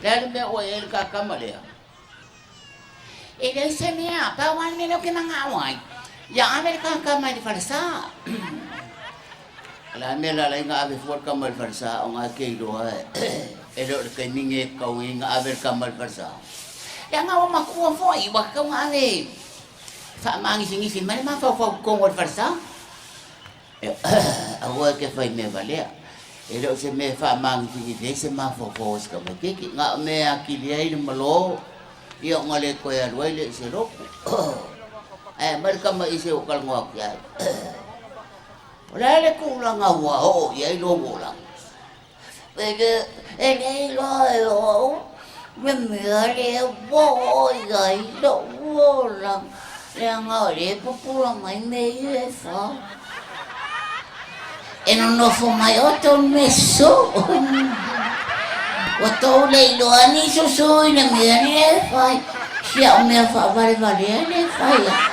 Le a le mea ua i ai le ta tama lea? E leai se mea, pau lava le mea lea ou te manao ai, ia ave le ta tama i le falesa. O le a le mea le ala ai ona ave fua le tama i le falesa ona e te iloa e le o le taimi lenei e tatau ai ona ave le tama i le falesa? Leaga ua matua foi, ua tatau ona ave e faamagisigisi mai le mafaufau i totonu o le falesa. Aua e te fai mea valea. E le o se mea e faamagisigisi ai se mafaufau o si tamaitiiti. Na o mea e atili ai le malo, ia ona le toe alu ai lea i se lotu. Ae aumai le tama i se ua talanoa atu ia ia. O le a le tulaga ua oo i ai lou olaga? E le iloa e au le mea lea ua oo i ai lou olaga, leaga o lea e pupula mai mea ia e fa. E nonofo mai outou i le mea susu. Ua tou le iloa ni susu i le mea lea e fai, si au mea faavalevalea lea e fai ai.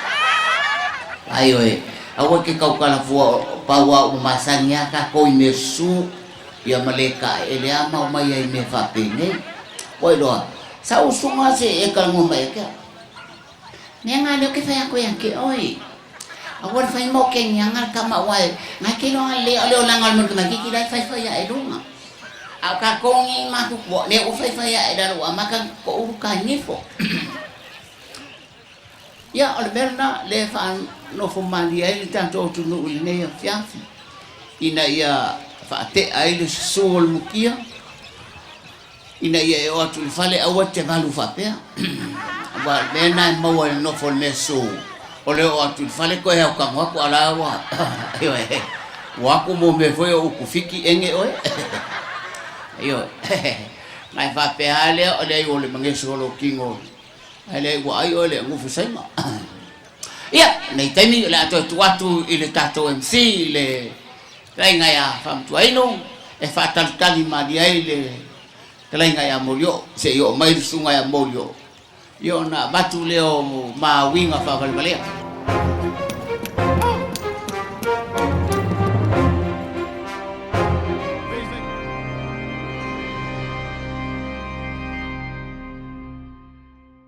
Aioe, aua e te tautala fua, pau lava ua masani lava tatou i mea susu. Ia ma le taeele a ma omai ai i mea faapenei. Ua iloa, sa usuga se e talanoa mai ia te au. Mea na lea ou te fai atu ia te oe. Aua le fai mo keniaga le tama aua e na e te iloa lelei o le olaga o le manu tamaititi la e faifai ae i luga. A o tatou nei matutua, lea ua faifai ae i lalo ua amata ona toulu tainifo. Ia, o le mea lena lea e faanofo malie ai le tatou atunuu i lenei afiafi, ina ia faatea ai le susu o le mutia, ina ia e oo atu i le fale aua e te valu faapea. Aua o le mea lena e maua i le nofo o le mea susu, o le oo atu i le fale toe autago atu a o la ua, ioe, ua atu mo mea foi o utufiki ege oe. Ioe. Ona e faapea lava lea, o leai o le mageso o lou tino. Ae leai ua ai oe le gufu saina. Ia, nei taimi o le a toe tuu atu i le tatou MC i le fetalaiga ia Faamatuainu e faatalitali malie ai le fetalaiga ia Molioo se i oo mai le susuga ia Molioo, ia ona avatu lea o ma uiga faavalevalea.